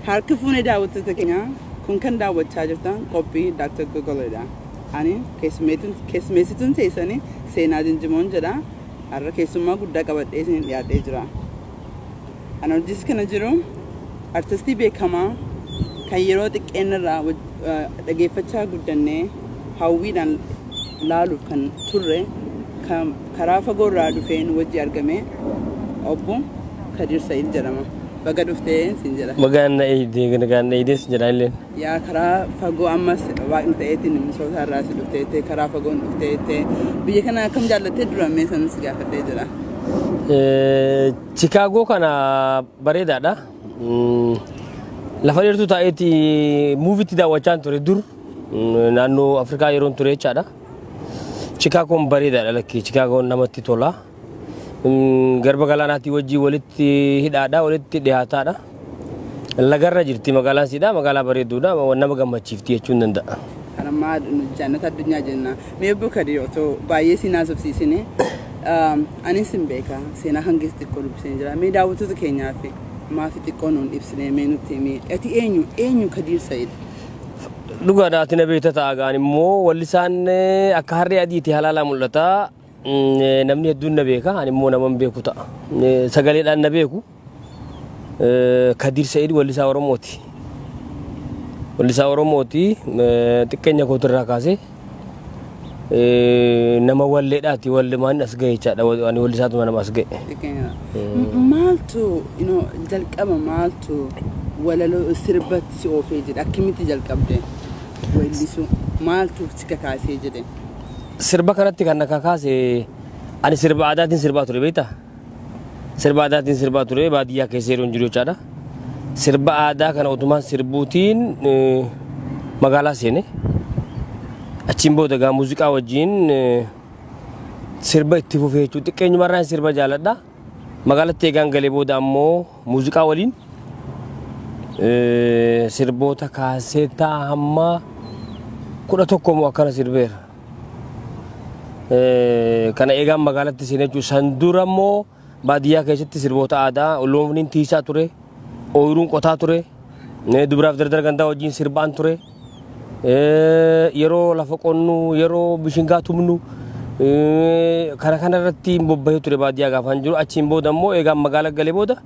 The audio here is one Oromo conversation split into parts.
Harka fuunee daawwattoota keenyaa, kun kan daawwachaa jirtan qophii Dr. Googleedha. Ani keessummeessituun teessanii Seenaa Jinjimoon jedha. Har'a keessummaa guddaa qabadhee isin dhiyaadhee jira. Ani hojii kana jiru artistii beekamaa kan yeroo xiqqeenyarraa dhageeffachaa guddannee hawwiidhaan laaluuf kan turre, kan karaa fagoorraa dhufeen wajji argame, obbo Kadir Sa'id jedhama. Baga dhuftee siin jedha. Bagaan na eeyidee, nagaan na eeyidees jedha illeen. Yaa, karaa fagoo ammas waaqni ta'eetiin Minisootaa irraa si dhufteette, karaa fagoon dhufteette, biyya kana akkam jaallattee duramee san si gaafadhee jira. Chikaagoo kana bareedaadha. Lafa dheertuu taa'eeti movie tti daawwachaa ture dur naannoo Afrikaa yeroon ture jechaadha. Chikaagoon bareedaadha lakkii, Chikaagoon namatti tola. Garba galaanaatii wajjin walitti hidhaadha, walitti dhiyaataadha. Lagarra jirti magaalaan siidha, magaalaa bareedduudha, nama gammachiifti jechuun danda'a. Kan ammaa jannata addunyaa jenna. Mee obbo Kadir, otoo baay'ee si haasofsiisine, anis hin beeka, seenaa kan keessa xiqqoo dubbisee jira. Mee daawwattoota keenyaaf maafi xiqqoo nuun ibsine, mee nutti himi. Ati eenyu, eenyu Kadir Sa'id? Dhugaadha, ati na beekta ta'a gaan immoo wallisaan akka harree adiiti halaalaa mul'ata. Namni hedduun na beeka, ani immoo nama hin beeku ta'a. Sagaleedhaan na beeku. Kadir Sa'id wallisaa Oromooti. Wallisaa Oromooti, xiqqeenya kootirraa kaasee nama walleedhaati, wallemaan as ga'e jechaadha. Ani wallisaatuma nama as ga'e. Maaltu jalqaba, maaltu walaloo sirbatti si oofee jedhe? Akkamitti jalqabde weellisuu? Maaltu si kakaasee jedhe? Sirba kanatti kan na kakaase, ani sirba aadaatiin sirbaa ture, beektaa? Sirba aadaatiin sirbaa ture baadiyyaa keessa yeroo hin jiru jechaadha. Sirba aadaa kana otumaan sirbuutiin magaalaa seene. Achiin booda gaa muuziqaa wajjin sirba itti fufee jechuudha. Xiqqeenyumarraan sirba jaaladha. Magaalatti eegaan galee booda ammoo muuziqaa waliin sirboota kaaseetaa hamma 11 moo akkana sirbeera. Kana eegaan magaalatti seenee jechuudha. San dura immoo baadiyyaa keessatti sirboota aadaa looniin tiisaa ture, ooyiruun qotaa ture, dubaraaf dardara gandaa wajjin sirbaan ture. Yeroo lafa qonnu, yeroo bishingaa tumnu, kana kana irratti bobbahee ture baadiyyaa gaafaan jiru. Achiin booda immoo eegaan magaalaa galee booda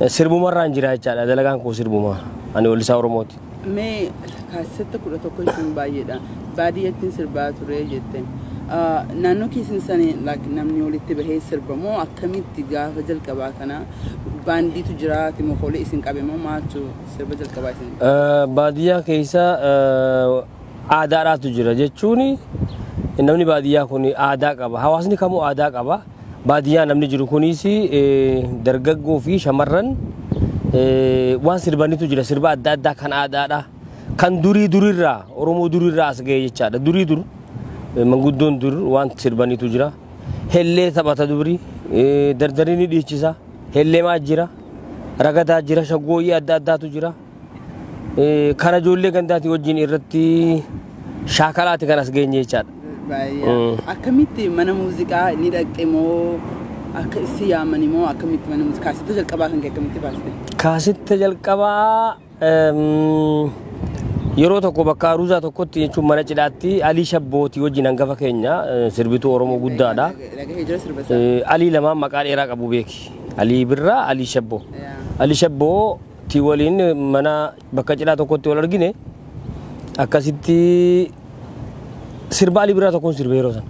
sirbumarraan jira jechaadha. Dalagaan koo sirbuma. Ani wallisaa Oromooti. Mee kaasetta 11 jechuun baay'eedha. Baadiyyattiin sirbaa ture jette. Naannoo keessan sani namni walitti bahee sirba moo akkamitti gaafa jalqabaa kana baandiitu jiraati moo hoolee isin qabe moo maaltu sirba jalqabaa isin? Baadiyyaa keessa aadaadhaatu jira jechuun, namni baadiyyaa kun aadaa qaba. Hawaasni kamuu aadaa qaba. Baadiyyaa namni jiru kunis dargaggoo fi shamarran waan sirbanitu jira. Sirba adda addaa kan aadaadha. Kan durii durirraa, Oromoo durirraa as ga'e jechaadha. Durii dur manguddoon dur waan sirbanitu jira. Hellee taphata dubri, dardarii ni dhiichisa. Helleemaa jira. Ragadaa jira. Shaggooyyii adda addaatu jira. Kana ijoollee gandaatii wajjin irratti shaakalaati kan as geenye jechaadha. Baay'ee. Akkamitti mana muuziqaa ni dhaqxe moo akka si yaamani moo akkamitti mana muuziqaa kaasetta jalqabaa kan kee akkamitti baaste? Kaasetta jalqabaa yeroo tokko bakka aruuzaa tokkotti, jechuun mana cidhaatti, Alii Shabbootii wajjin, hangafa keenya, sirbituu Oromoo guddaadha. Dhagahee jira sirba isaa. Alii lamaan maqaa dheeraa qabu beeki. Alii Birraa, Alii Shabboo. Alii Shabboo ti waliin mana bakka cidhaa tokkotti wal argine, akkasitti sirba Alii Birraa tokkoon sirbe yeroo sana.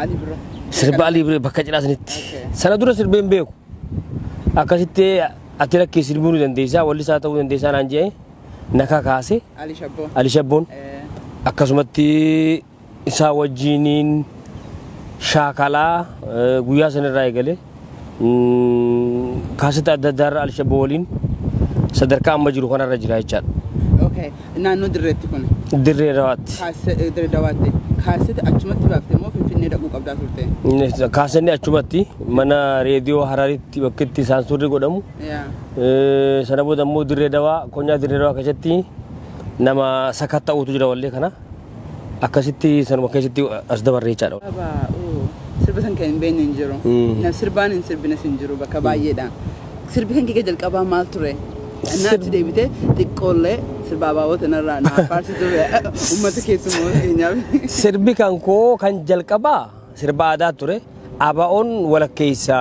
Alii Birraa. Sirba Alii Birraa bakka cidhaa sanitti. Sana dura sirbee hin beeku. Akkasitti ati rakkee sirbuu ni dandeessaa, wallisaa ta'uu dandeessaa naan jedhee na kakaase. Ali Shabboo. Ali Shabboon. Akkasumatti isaa wajjiniin shaakalaa guyyaa sanarraa eegale kaasetta adda addaarra Ali Shabboo waliin sadarkaa amma jiru kanarra jira jechaadha. Okay. Naannoo dirreetti kun. Dirree Dawaatti. Dirree Dawaatti. Kaasetta achumatti baafte moo Finfinnee dhaquu qabdaa turte? Kaasenni achumatti mana reediyoo Hararitti bakka itti saansurri godhamu. Sana booda immoo Dirree Dawaa, konyaa Dirree Dawaa keessatti nama sakatta'uutu jira wallee kana. Akkasitti sanuma keessatti as dabarre jechaadha. Abaa, sirba san kan hin beekne hin jiru. Nam sirbaan hin sirbines hin jiru bakka baay'eedha. Sirbi kan kee jalqabaa maal ture? Naatti deebitee xiqqoollee sirba ABO tanarraa naa faarsitu uummata keessummoota keenyaaf. Sirbi kan koo kan jalqabaa sirba aadaa ture. ABO'n walakkeessa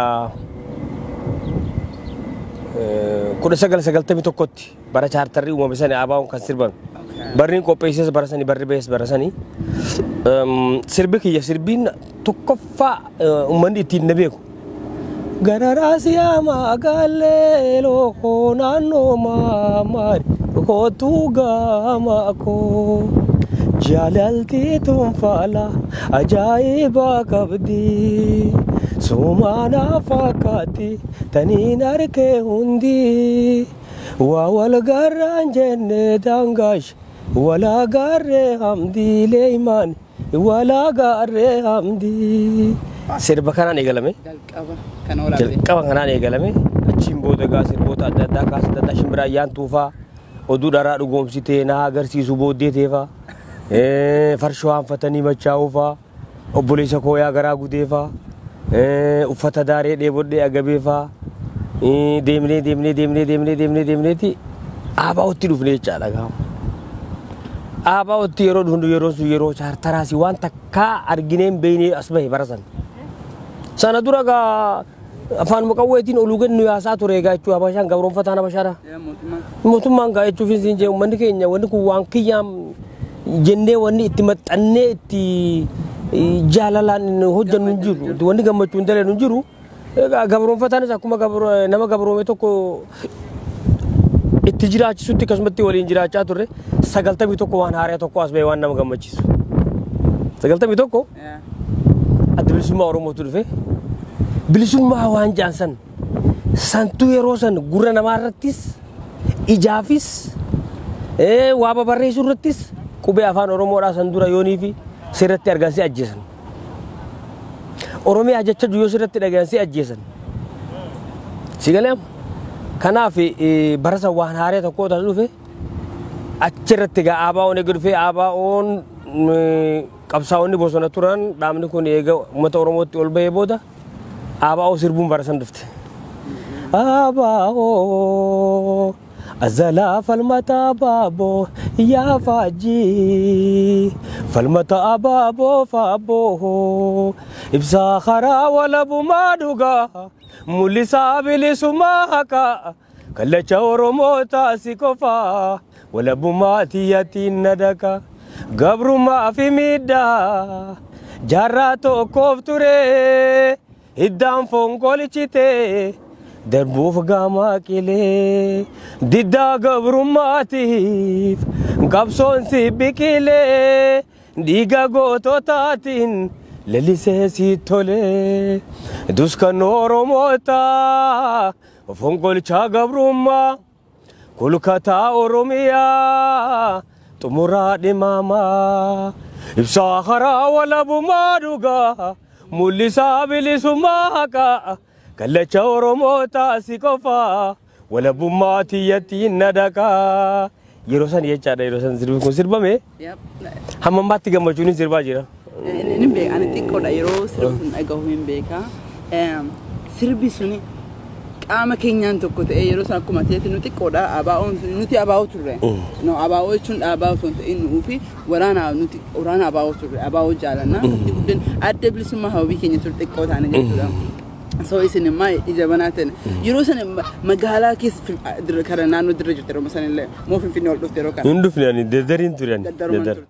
1991tti bara chaartarrii uumame sani ABO'n kan sirbame. Barriin qopheesses bara sani, barri bees bara sani. Sirbi kiyya sirbiin tokkoffaa uummanni ittiin na beeku. Gararaa siyaamaa gaallee lookoo naannoo maamaari kootuu gaamaa koo. Jaalalti tunfaala ajaa'iba qabdi. Sumaana fakkaatti taniin arkee hundi. Waa wal garraan jenne daangaash walaa gaarree hamdii leeymaan walaa gaarree hamdii. Sirba kanaan eegalame. Jalqaba kan waraabde. Jalqaba kanaan eegalame. Achiin booda gaa sirboota adda addaa kaasa adda addaa shimbira ayyaan tuufaa oduu dharaa dhugoomsitee na agarsiisu booddee teefaa farshoo haanfatanii machaa'uufaa obboleessa kooyaa garaa gudeefaa uffata daaree dheebodhee agabeefaa deemnee deemnee deemnee deemnee deemnee deemneeti ABO'tti dhufne jechaadha gaafa. ABO'tti yeroo dhufnu yeroo sun yeroo chaartaraasi waan takkaa arginee hin beekne as bahe bara sana. Sana dura gaa afaan qawweetiin oluu gad nu yaasaa ture egaa jechuudha Habashaan gabroonfataan Habashaadha. Mootummaan. Mootummaan gaa jechuuf hin jee uummanni keenya wanni kun waan kiyyaan jennee wanni itti maxxannee itti jaalalaan hojjennu hin jiru. Wanni gammachuu hin daleenu hin jiru. Egaa gabroonfataanis akkuma nama gabroome tokko itti jiraachisutti akkasumatti waliin jiraachaa turre. 91 waan haaraa tokko as bahee waan nama gammachiisu. 91 adda bilisummaa Oromootu dhufe. Bilisummaa waan jaan san santuu yeroo san gurra namaa irrattis ijaafis waa babarreessuu irrattis qubee afaan Oromoodhaa san dura yoonii fi sirratti argan si ajjeesan. Oromiyaa jecha yoo sirratti dhagayan si ajjeesan. Si galee amma? Kanaaf bara san waan haaraa tokko tas dhufe achirratti egaa ABO'n eega dhufee ABO'n qabsaa'onni bosona turan dhaabni kun eega uummata Oromootti ol bahee booda ABO sirbuun bara san dhufte. ABO azalaa falmata abaaboo yaa faajjii falmata abaaboo faaboo ibsaa karaa walabumaa dhugaa mul'isaa bilisummaa haqaa kallacha Oromoo taasi qofaa walabummaa tiyyaatiin na daqa gabrummaa fi miidhaa jaarraa tokkoof ture hiddaan fonqolchite darbuuf gaamaa qilee diddaa gabrummaatiif qabsoon si biqilee dhiiga goototaatiin lalisee si tolee duskan Oromootaa fonqolchaa gabrummaa kulkataa Oromiyaa xumuraa dhimaamaa ibsaa karaa walabummaa dhugaa mul'isaa bilisummaa haqaa kallacha Oromoo taasi qofaa walabummaa tiyyattiin na daqaa. Yeroo san jechaadha yeroo san sirbi kun sirbame hamma ammaatti gammachuun sirbaa jira. Inni beeka ani xiqqoodha yeroo sirbi sun dhagahu hin beeka. Sirbi suni qaama keenyaan tokko ta'ee yeroo san akkuma ta'etti nu xiqqoodha ABO'n nuti ABO turre. No ABO jechuun dhaabaa osoo hin ta'in nuuf waraana nuti waraana ABO turre ABO jaalanna. Guddin adda bilisummaa hawwii keenya ture xiqqoo taane jechuudha. So isin immoo ija banaa ta'e yeroo sana magaalaa keessa kara naannoo dirra jirte yeroo sanillee moo Finfinnee ol dhufte yeroo kana. Hin dhufne ani daddariin ture ani. Daddarumaan turte.